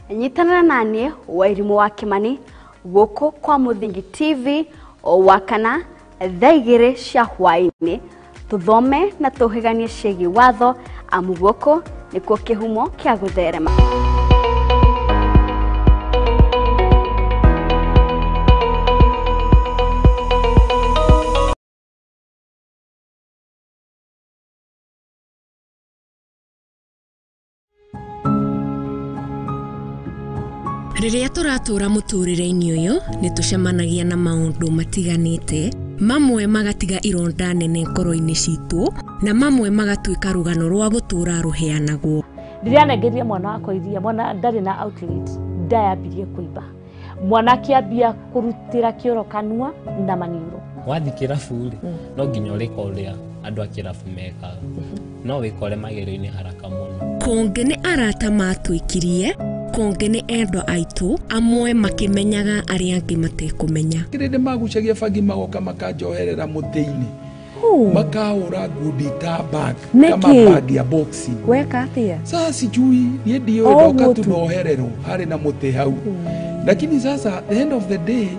Nyitanĩra naniĩ Wairimũ wa Kĩmani Gũkũ kwa Mũthingi TV o wakana thaa 2 cia hwaĩ-inĩ tuthome na tũhĩganie ciĩgiĩ watho amu gũkũ nĩkuo kĩhumo kĩa gũtherema. Rĩrĩa tũratũra mũtũrĩre-inĩ ũyũ nĩ tũcemanagia na maũndũ matiganĩte, mamwe magatiga ironda nene ngoro-inĩ citũ na mamwe magatuĩka rũgano rwa gũtũra rũheanagwo. Rĩrĩa mwana wakwa iria, mwana ndarĩ na outlet, ndayambirie kũimba. Mwana akĩambia kũrutĩra kĩoro kanua na maniũrũ. Wathiĩ kĩrabu rĩ, no nginya ũrĩka ũrĩa andũ a kĩrabu mekaga, no wĩkore magerio-inĩ haraka mũno. Kũngĩ nĩ arata matwĩkirie, kũngĩ nĩ endwa aitũ, amwe makĩmenyaga arĩa angĩ matekũmenya. Kĩrĩndĩ magucagia bangi magoka makanjoherera mũtĩ-inĩ, makahũra ngundi ta bag kama bag ya boxing. Weka atĩa? Sasa sijui niĩ ndiũĩ, ndoka tu nohererwo harĩ na mũtĩ hau, lakini sasa the end of the day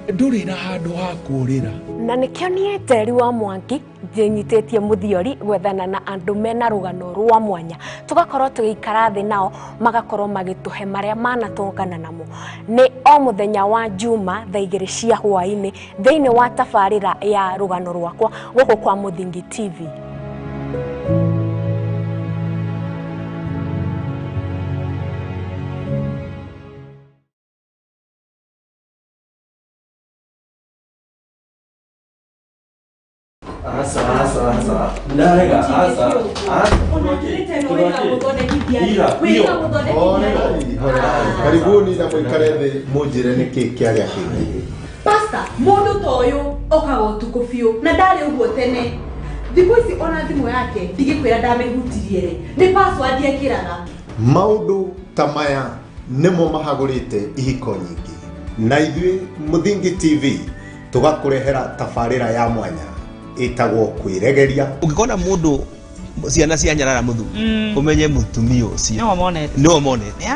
ndũrĩ na handũ ha kũũrĩra. Na nĩkĩo niĩ Njeri wa Mwangi njĩnyitĩtie mũthiori gwethana na andũ mena rũgano rwa mwanya, tũgakorwo tũgĩikara thĩ nao magakorwo magĩtũhe marĩa manatũngana namo. Nĩ o mũthenya wa Juma thaa 2 cia hwaĩ-inĩ thĩinĩ wa tabarĩra ya rũgano rwakwa gũkũ kwa Mũthingi TV. Asa, asa, asa. Ndarega, asa. Karibuni na mwikare thĩ mũnjĩre nĩkĩ kĩarĩa kĩngĩ. Pastor, mũndũ ta ũyũ okaga ũtukũ biũ na ndarĩ ũguo tene. Thikũ ici ona thimũ yake ndigĩkwĩra ndamĩhutirie rĩ, nĩ password ekĩraga. Maũndũ ta maya nĩmo mahagũrĩte ihiko nyingĩ, na ithuĩ Mũthingi TV tũgakũrehera tabarĩra ya mwanya ĩtagwo kwĩregeria. Ũngĩkona mũndũ ciana cia nyarara mũthuri, ũmenye mũtumia ũcio nĩwe monete.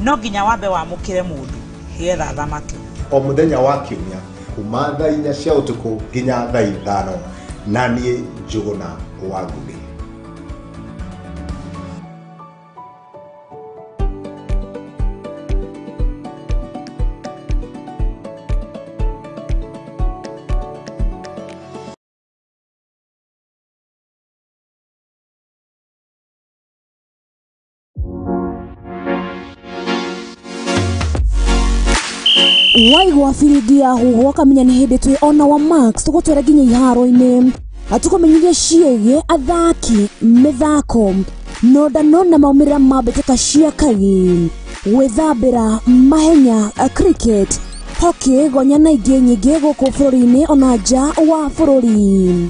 No nginya wambe wamũkĩre mũndũ getha athamake. O mũthenya wa kiumia kuma thaa 4 cia ũtukũ nginya thaa 5, na niĩ Njũgũna wa Ngũgĩ. Waigua biringi ya huho ũkamenya nĩ hĩndĩ twĩ ona wa Max tũgũtwara nginya iharo-inĩ, tũkũmenyithia ciĩgiĩ athaki, mĩthako, nondano na maumĩrĩra ma mbĩtĩka cia kagi, gwĩthambĩra, mahenya, cricket, hockey, gonya na ingĩ nyingĩ gũkũ bũrũri-inĩ ona nja wa bũrũri.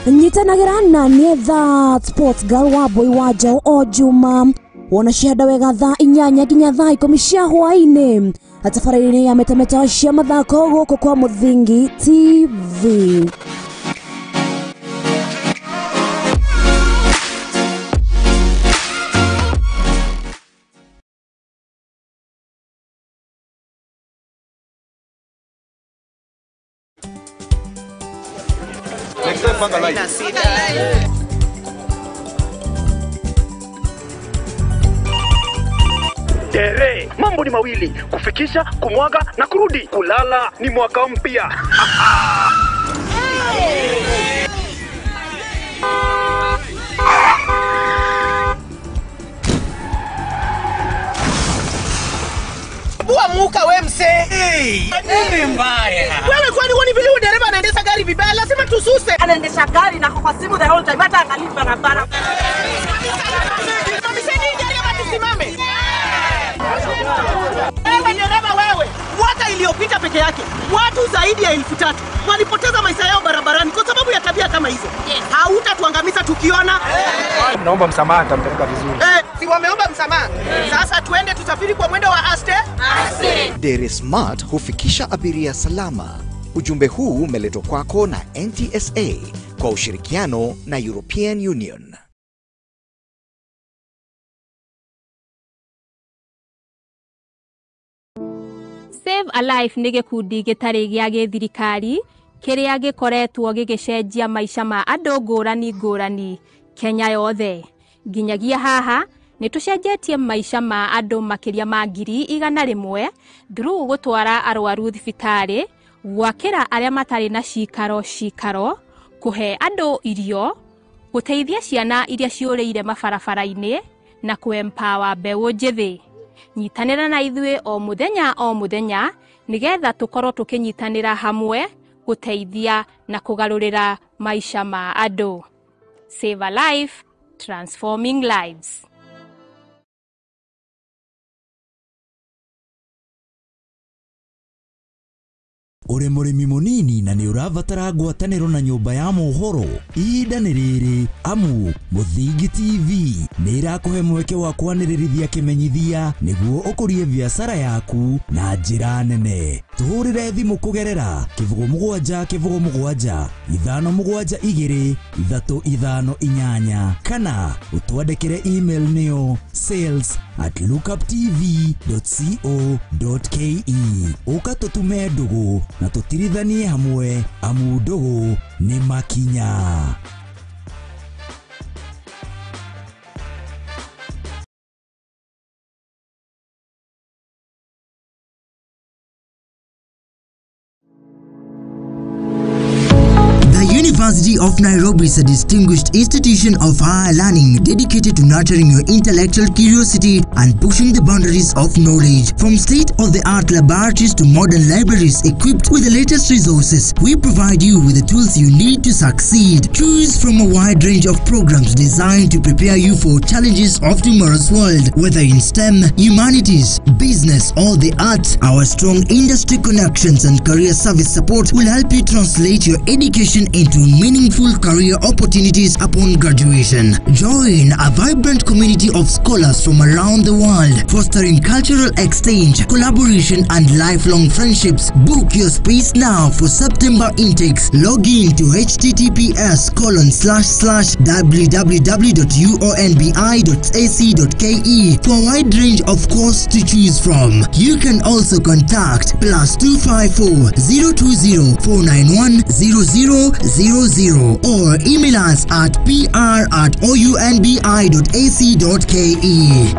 Nyitanagĩra na niĩ That Sports Girl wa Boy wa Njaũ o Juma wona cihanda wega thaa 8 nginya thaa 10 cia hwaĩ-inĩ tabarĩra-inĩ ya metameta cia mathako gũkũ kwa Mũthingi TV. Next time, panga line. Tere, mambo ni mawili, kufikisha, kumwaga na kurudi. Kulala ni mwaka mpya. Bua muka we mse. Hey, nini mbaya? Wewe kwani huoni vile huyu dereva anaendesha gari vibaya? Lazima tususe. Anaendesha gari na kwa simu the whole time, hata angalii barabara. Simamisheni gari ama tusimame. Wewe dereva wewe, mwaka iliyopita peke yake watu zaidi ya 3000 walipoteza maisha yao barabarani kwa sababu ya tabia kama hizo. Yes. Hautatuangamiza tukiona. Naomba msamaha, nitampeleka vizuri. Si wameomba msamaha. Sasa tuende tusafiri kwa mwendo wa aste. Aste. Dere Smart hufikisha abiria salama. Ujumbe huu umeletwa kwako na NTSA kwa ushirikiano na European Union. Save a Life nĩ gĩkundi gĩtarĩ gĩa gĩthirikari kĩrĩa gĩkoretwo gĩgĩcenjia maica ma andũ ngũrani ngũrani Kenya yothe. Nginyagia haha nĩ tũcenjetie maica ma andũ makĩria ma 100,000 through gũtwara arwaru thibitarĩ, gwakĩra arĩa matarĩ na cikaro cikaro, kũhe andũ irio, gũteithia ciana iria ciũrĩire mabarabara-inĩ na kũ-empower mbeũ njĩthĩ. Nyitanĩra na ithuĩ o mũthenya o mũthenya nĩgetha tũkorwo tũkĩnyitanĩra hamwe gũteithia na kũgarũrĩra maica ma andũ. Save a Life, transforming lives. Ũrĩ mũrĩmi mũnini na nĩ ũrabatara ngwatanĩro na nyũmba ya mohoro, ihinda nĩ rĩrĩ amu Mũthingi TV nĩ ĩrakũhe mweke wa kwanĩrĩrithia kĩmenyithia nĩguo ũkũrie biacara yaku na njĩra nene. Tũhũrĩre thimũ kũgerera 07 07 572 358 kana ũtwandĩkĩre email nĩyo sales@lookuptv.co.ke. Ũka tũtume ndũgũ na tũtirithanie hamwe amu ndũgũ nĩ makinya. University of Nairobi is a distinguished institution of higher learning dedicated to nurturing your intellectual curiosity and pushing the boundaries of knowledge. From state-of-the-art laboratories to modern libraries equipped with the latest resources, we provide you with the tools you need to succeed. Choose from a wide range of programs designed to prepare you for challenges of tomorrow's world, whether in STEM, humanities, business, or the arts. Our strong industry connections and career service support will help you translate your education into meaningful career opportunities upon graduation. Join a vibrant community of scholars from around the world, fostering cultural exchange, collaboration, and lifelong friendships. Book your space now for September intakes. Log in to https://www.uonbi.ac.ke for a wide range of courses to choose from. You can also contact +254 020 491 0000 or email us at pr@ounbi.ac.ke.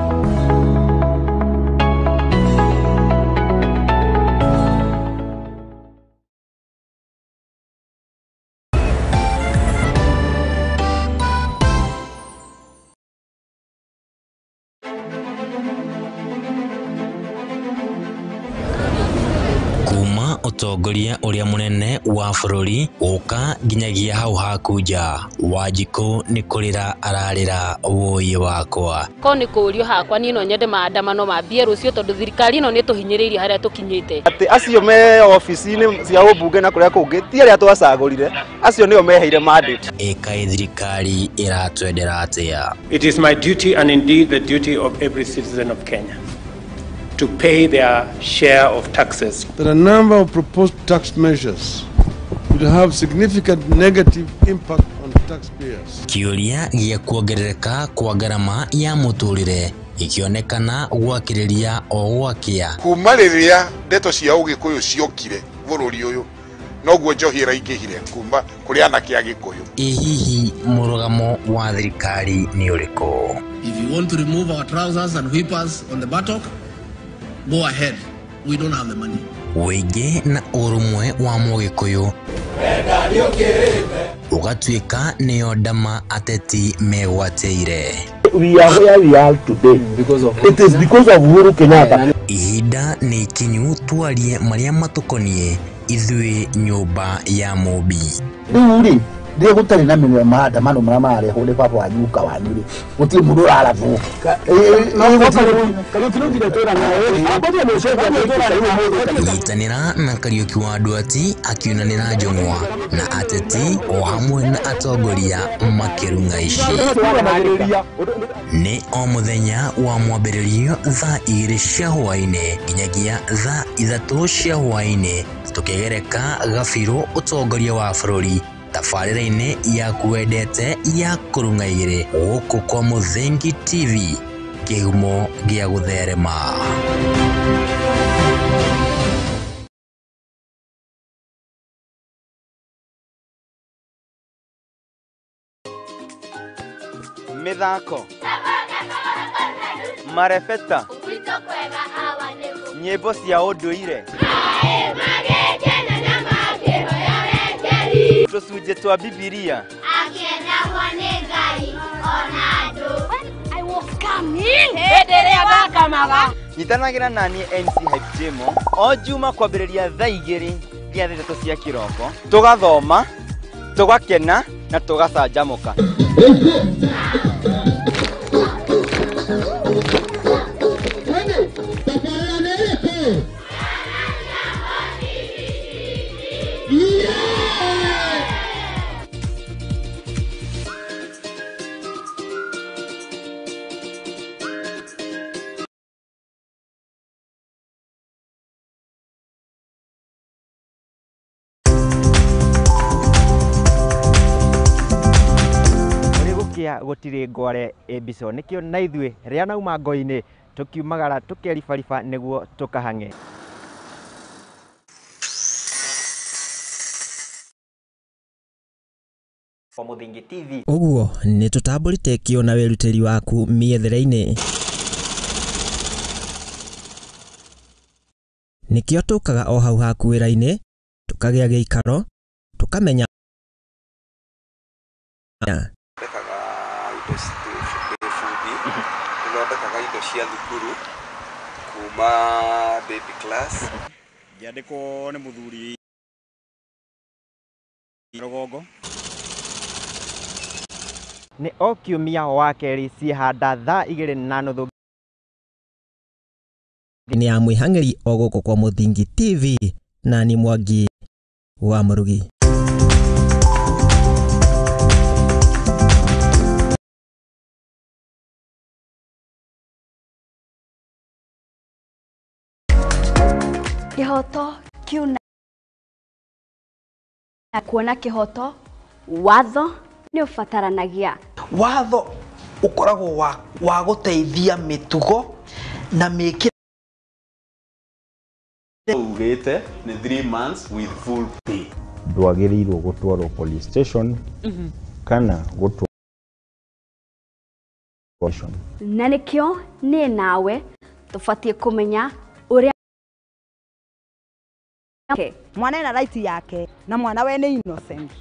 Ũtongoria ũrĩa mũnene wa bũrũri gũka nginyagia hau haku nja. Wanjikũ nĩ kũrĩra ararĩra wũi wakwa. Ko nĩ kũũrio hakwa niĩ no nyende maandamano mambie rũciũ tondũ thirikari ĩno nĩ tũhinyĩrĩirie harĩa tũkinyĩte. Atĩ acio me ofici-inĩ cia ũmbunge na kũrĩa kũngĩ ti arĩa twacagũrire, acio nĩo meheire mandate. Ĩkaĩ thirikari ĩratwendera atĩa? It is my duty and indeed the duty of every citizen of Kenya to pay their share of taxes. That a number of proposed tax measures will have significant negative impact on taxpayers. Kĩũria gĩa kuongerereka kwa ngarama ya mũtũrĩre ikĩonekana gwakĩrĩria o gwakĩa. Kuma rĩrĩa ndeto cia ũgĩkũyũ ciokire bũrũri ũyũ noguo njohi ĩraingĩhire kuma kũrĩ anake a Gĩkũyũ. Ĩ hihi mũrũgamo wa thirikari nĩ ũrĩkũ? If you want to remove our trousers and whip us on the buttock, go ahead. We don't have the money. Wĩingĩ na ũrũmwe wa mũgĩkũyũ ũgatuĩka nĩyo ndama ateti megwatĩire. We are where we are today because of it is because of Uhuru Kenyatta. Ihinda nĩ ikinyu twarie marĩa matũkoniĩ ithuĩ nyũmba ya Mũmbi. Rĩu rĩ rĩrĩa gũtarĩ na maandamano marĩa mararehwo nĩ baba wanyu guka wanyu rĩ gũtirĩ mũndũ ũrarabwo. Nyitanĩra na Kariũki wa Nduati akiunanĩra njũng'wa na ateti o hamwe na atongoria makĩrung'a ici. Nĩ o mũthenya wa mwambĩrĩrio thaa 2 cia hwaĩ-inĩ nginyagia thaa 3 cia hwaĩ-inĩ tũkĩgereka gabirũ ũtongoria wa bũrũri tabarĩra-inĩ yaku wendete ya kũrung'a igĩrĩ gũkũ kwa Mũthingi TV kĩhumo gĩa gũtherema. Mĩthako, marebeta, nyĩmbo cia ũndũire, tũcunjĩ twa Bibilia. Nyitanagĩra naniĩ MC Hype Jemo o Juma kwambĩrĩria thaa 2 nginya thaa 3 cia kĩroko, tũgathoma, tũgakena na tũgacanjamũka. Gũtirĩ ngware ĩmbico nĩkĩo na ithuĩ rĩa nauma ngo-inĩ tũkiumagara tũkeribariba nĩguo tũkahang'e. Mũthingi TV. Ũguo nĩ tũtambũrĩte kĩo na wĩrutĩri waku mĩethere-inĩ. Nĩkĩo tũkaga o hau haku wĩra-inĩ, tũkagĩa gĩikaro, tũkamenya thondekaga indo cia thukuru kuma baby class. Ngĩandĩkwo nĩ mũthuri rũgongo. Nĩ o kiumia wa kerĩ ciĩhanda thaa 2:30 nĩ ya mwĩhang'ĩri o gũkũ kwa Mũthingi TV na ni Mwangi wa Mũrugi. Kĩhoto kiuna kuona kĩhoto watho nĩ ũbataranagia. Watho ũkoragwo wa gũteithia mĩtugo na mĩkĩre. Ugĩte nĩ 3 months with full pay. Ndwagĩrĩirwo gũtwarwo police station kana gũtwarwo. Na nĩkĩo niĩ nawe tũbatiĩ kũmenya ũrĩa mwana ena right yake na mwana we nĩ innocent.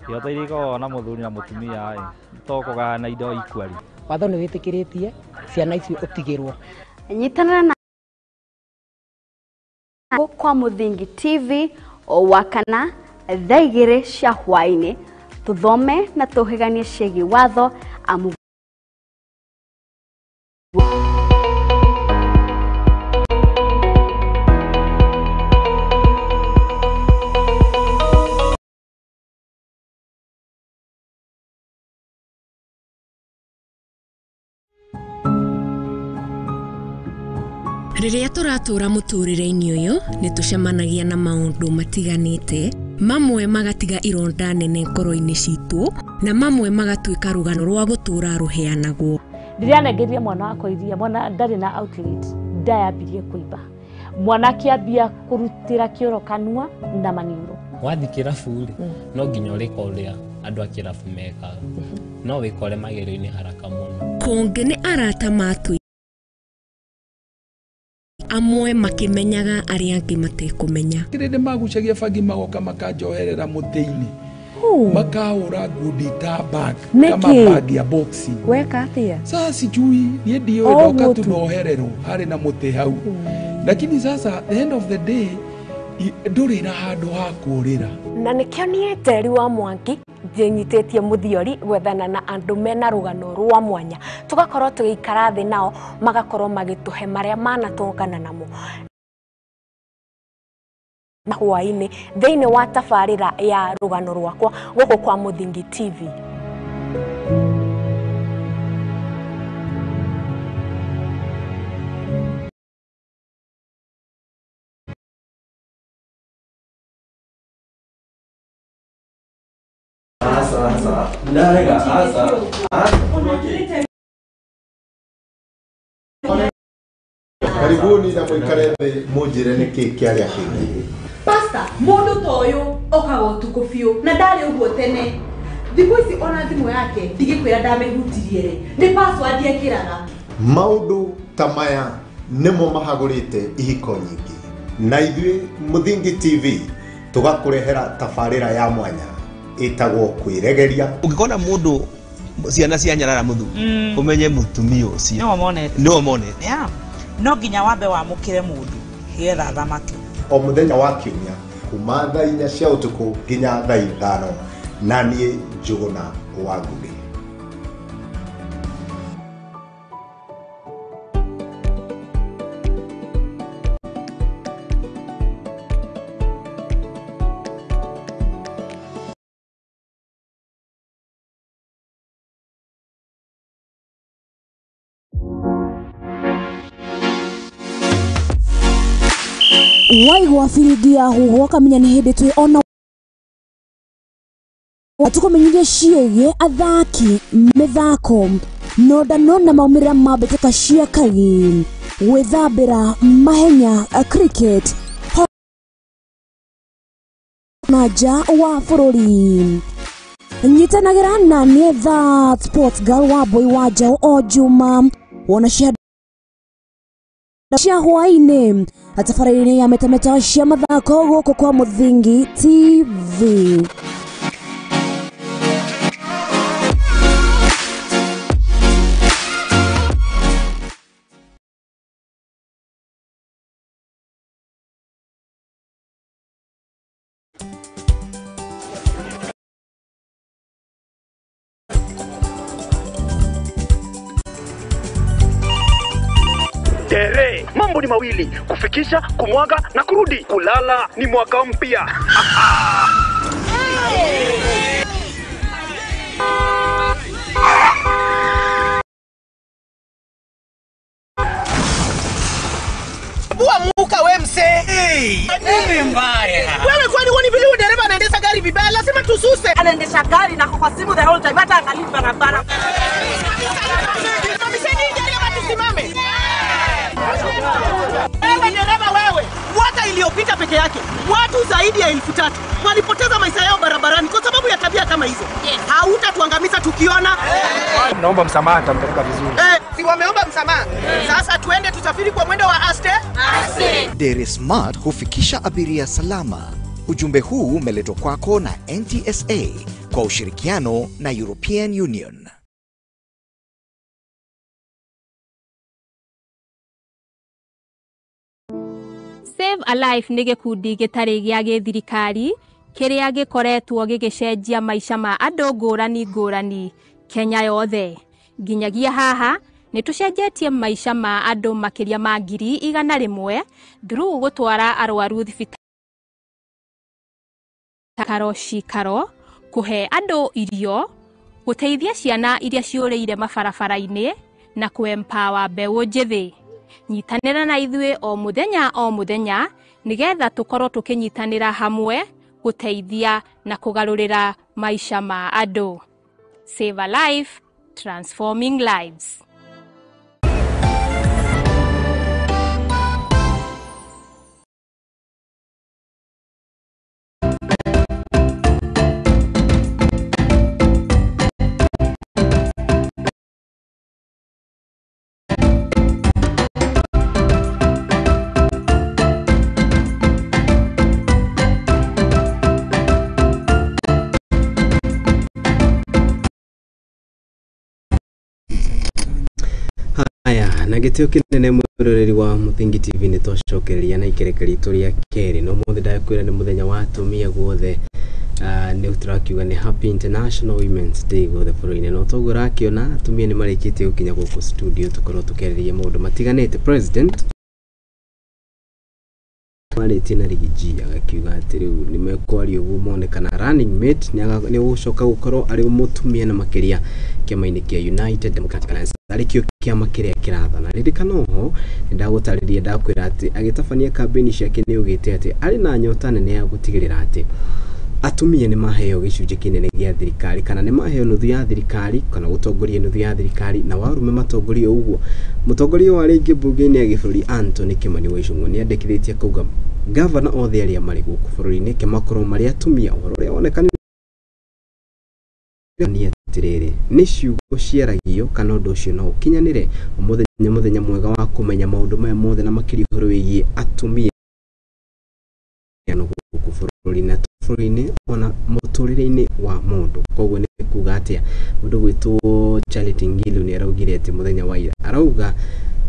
Kĩhoto iria ikoragwo na mũthuri na mũtumia ĩ to kũgayana indo equally. Watho nĩ wĩtĩkĩrĩtie ciana icio ũtigĩrwo. Nyitanĩra na kwa Mũthingi TV o wakana thaa 2 cia hwaĩ-inĩ tũthome na tũhĩganie ciĩgiĩ watho amu. Rĩrĩa tũratũra mũtũrĩre-inĩ ũyũ nĩ tũcemanagia na maũndũ matiganĩte, mamwe magatiga ironda nene ngoro-inĩ citũ na mamwe magatuĩka rũgano rwa gũtũra rũheanagwo. Ndĩranengeria mwana wakwa iria, mwana ndarĩ na outlet, ndayambirie kũimba. Mwana akĩambia kũrutĩra kĩoro kanua na maniũrũ. Wathiĩ kĩrabu rĩ, no nginya ũrĩka ũrĩa andũ a kĩrabu mekaga, no wĩkore magerio-inĩ haraka mũno. Kũngĩ nĩ arata matũ amwe makimenyaga arĩa angĩ matekũmenya. Kĩrĩ nĩmagucagia bangi magoka makanjoherera mũtĩ-inĩ, makahũra ngundi ta bag kama bag ya boxing. Weka atĩa? Sasa sijui niĩ ndiũĩ, ndoka tu nohererwo harĩ na mũtĩ hau, lakini sasa the end of the day ndũrĩ na handũ ha kũũrĩra. Na nĩkĩo niĩ Njeri wa Mwangi njĩnyitĩtie mũthiori gwethana na andũ mena rũgano rwa mwanya, tũgakorwo tũgĩikara thĩ nao magakorwo magĩtũhe marĩa manatũngana namo na hwaĩ-inĩ thĩinĩ wa tabarĩra ya rũgano rwakwa gũkũ kwa Mũthingi TV. Ndarega aca. Karibuni na mũikare thĩ mũnjĩre nĩkĩ kĩarĩa kĩngĩ. Pastor, mũndũ ta ũyũ okaga ũtukũ biũ na ndarĩ ũguo tene. Thikũ ici ona thimũ yake ndigĩkwĩra ndamĩhutirie rĩ, nĩ password ekĩraga. Maũndũ ta maya nĩmo mahagũrĩte ihiko nyingĩ, na ithuĩ Mũthingi TV tũgakũrehera tabarĩra ya mwanya ĩtagwo Kwĩregeria. Ũngĩkona mũndũ ciana cia nyarara mũthuri, ũmenye mũtumia ũcio nĩwe monete, nĩwe monete. Yeah. No nginya wambe wamũkĩre mũndũ nĩgetha athamake. O mũthenya wa kiumia kuma thaa 4 cia ũtukũ nginya thaa 5, na niĩ Njũgũna wa Ngũgĩ. Waigua biringi ya huhwo kamenya nĩ hĩndĩ twĩ ona tũkũmenyithia ciĩgiĩ athaki, mĩthako, nondano na maumĩrĩra ma mbĩtĩka cia kagi, gwĩthambĩra, mahenya, cricket na nja wa bũrũri. Nyitanagĩra na niĩ That Sports Girl wa Boy wa Njaũ o Juma wona cia hwaĩ-inĩ tabarĩra-inĩ ya metameta cia mathako gũkũ kwa Mũthingi TV. Tere, mambo ni mawili, kufikisha, kumwaga na kurudi. Kulala ni mwaka mpya. Bua muka we mse. Hey, nini mbaya? Wewe kwani huoni vile dereva anaendesha gari vibaya? Lazima tususe. Anaendesha gari na kwa simu the whole time, hata angalii barabara. Tusimame. Wewe dereva wewe, mwaka iliyopita peke yake watu zaidi ya 3000 walipoteza maisha yao barabarani kwa sababu ya tabia kama hizo. Yes. Hautatuangamiza tukiona. Naomba msamaha, nitampeleka vizuri. Si wameomba msamaha. Sasa tuende tusafiri kwa mwendo wa aste. Aste. Dere Smart hufikisha abiria salama. Ujumbe huu umeletwa kwako na NTSA kwa ushirikiano na European Union. Save a Life nĩ gĩkundi gĩtarĩ gĩa gĩthirikari kĩrĩa gĩkoretwo gĩgĩcenjia maica ma andũ ngũrani ngũrani Kenya yothe. Nginyagia haha nĩ tũcenjetie maica ma andũ makĩria ma 100,000 through gũtwara arwaru thibitarĩ cikaro, kũhe andũ irio, gũteithia ciana iria ciũrĩire mabarabara-inĩ na kũ-empower mbeũ njĩthĩ. Nyitanĩra na ithuĩ o mũthenya o mũthenya nĩgetha tũkorwo tũkĩnyitanĩra hamwe gũteithia na kũgarũrĩra maica ma andũ. Save a Life, transforming lives. Aya, na gĩtĩo kĩnene mwĩroreri wa Mũthingi TV nĩ twacokereria na ikereka ritũ rĩa kerĩ no mũthĩ ndakwĩra nĩ mũthenya wa atumia guothe. Nĩ tũrakiuga nĩ Happy International Women's Day guothe bũrũri-inĩ, no toguo ũrakĩona atumia nĩ marĩkĩtie gũkinya gũkũ studio tũkorwo tũkĩarĩrĩria maũndũ matiganĩte. President marĩtie na Rigiji agakiuga atĩ rĩu nĩ mekwaria ũguo mone kana running mate nĩ gũcoka gũkorwo arĩ mũtumia na makĩria kĩama-inĩ kĩa United Democratic Alliance arĩkĩo kĩama kĩrĩa kĩrathana. Ririkana oho nĩ ndagũtarĩria ndakwĩra atĩ agĩtabania kambĩini ciake nĩ augĩte atĩ arĩ na nyota nene ya gũtigĩrĩra atĩ atumia nĩ maheo gĩcunjĩ kĩnene gĩa thirikari kana nĩ maheo nuthu ya thirikari kana gũtongoria nuthu ya thirikari na warume matongorie ũguo. Mũtongoria wa rĩngĩ mbunge-inĩ ya gĩbũrũri Anthony Kimani wa Ichung'wa nĩ andĩkithĩtie akauga gavana othe arĩa marĩ gũkũ bũrũri-inĩ ke makorwo marĩ atumia, ũhoro ũrĩa wonekanire Nĩ atĩrĩrĩ, nĩ ciugo ciaragio kana ũndũ ũcio no ũkinyanĩre? Ũmũthĩ nĩ mũthenya mwega wa kũmenya maũndũ maya mothe na makĩria ũhoro wĩgiĩ atumia gũkũ bũrũri-inĩ na bũrũri-inĩ ona mũtũrĩre-inĩ wa mũndũ. Koguo nĩ kuga atĩa, mũndũ gwĩtwo Charity Ngilu nĩ araugire atĩ mũthenya wa ira arauga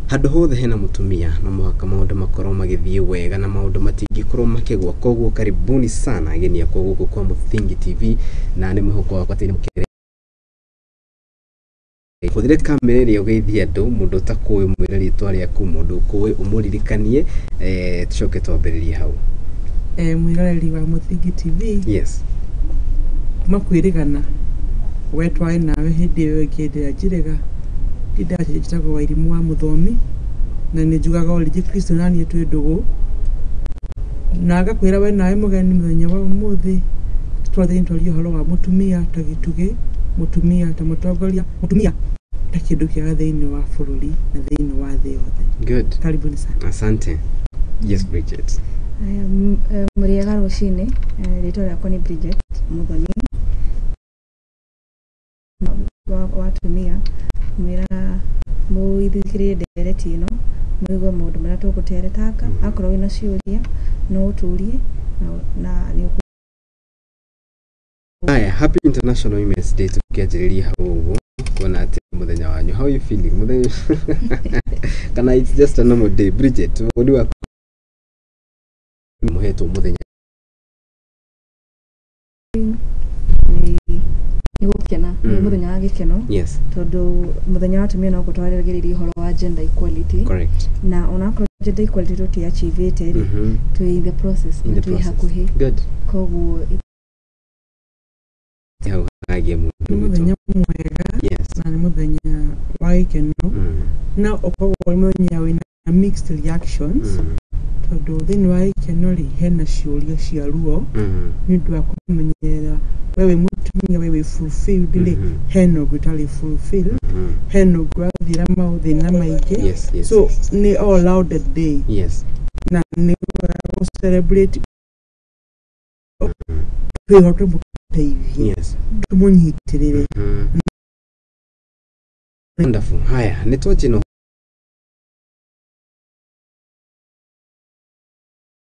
handũ hothe hena mũtumia no mũhaka maũndũ makorwo magĩthiĩ wega na maũndũ matingĩkorwo makĩgwa. Koguo karibuni sana ageni akwa gũkũ kwa Mũthingi TV, na nĩ mwĩhoko wakwa atĩ nĩ mũkĩre hũthĩre kamera ĩrĩa ũgeithie andũ, mũndũ ũtakũĩ ũmwĩre rĩtwa rĩaku, mũndũ ũkũĩ ũmũririkanie, tũcoke twambĩrĩrie hau. Mwĩroreri wa Mũthingi TV. Yes. Kuma kwĩrĩgana we twarĩ nawe hĩndĩ ĩyo ĩngĩ hĩndĩ ĩrĩa njĩrĩga njĩtagwo Wairimũ wa Mũthomi, na nĩ njugaga orĩnjĩ Kristo na niĩ twĩ ndũgũ, na ngakwĩra we nawe mũgeni mũthenya wa ũmũthĩ twathiĩ twarie ũhoro wa mũtumia ta gĩtugĩ, mũtumia ta mũtongoria, mũtumia ta kĩndũ kĩega thĩinĩ wa bũrũri na thĩinĩ wa thĩ yothe. Good. Karibuni sana. Asante. Yes, Bridget. Mũrĩega rũcinĩ, rĩtwa rĩakwa nĩ Bridget Muthoni wa atumia. Mwĩra mũithikĩrĩrie ndereti ĩno mũigue maũndũ marĩa tũgũteretanga, akorwo wĩna ciũria no ũtũrie na nĩ. Haya, happy International Women's Day tukianjĩrĩria hau ũguo kuona atĩ mũthenya wanyu. How you feeling mũthenya kana it's just a normal day? Bridget, woni waku mũhetwo mũthenya? Nĩ gũkena, nĩ mũthenya wa gĩkeno. Yes. Tondũ mũthenya wa atumia no gũtwarĩrĩria ũhoro wa gender equality. Correct. Na onakorwo gender equality tũtiachievĩte rĩ, twĩ in the process na twĩ hakuhĩ. Good. Koguo hau hagie mũndũ nĩ mũthenya mwega. Yes. Na nĩ mũthenya wa gĩkeno, no ũkoragwo ũrĩ mũthenya wĩna mixed reactions, tondũ thĩinĩ wa gĩkeno rĩ hena ciũria cia ruo nĩ ũndũ wa kũmenyerera we wĩ mũtumia, we wĩ fulfilled rĩ, hena ũngĩ ũtarĩ fulfilled, hena ũngĩ ũrathiĩra mathĩna maingĩ. Yes. So nĩ all rounded day. Yes. Na nĩ wega gũ celebrate twĩho tũmũteithie. Yes. Tũmũnyitĩrĩre. Wonderful. Haya, nĩ twanjie na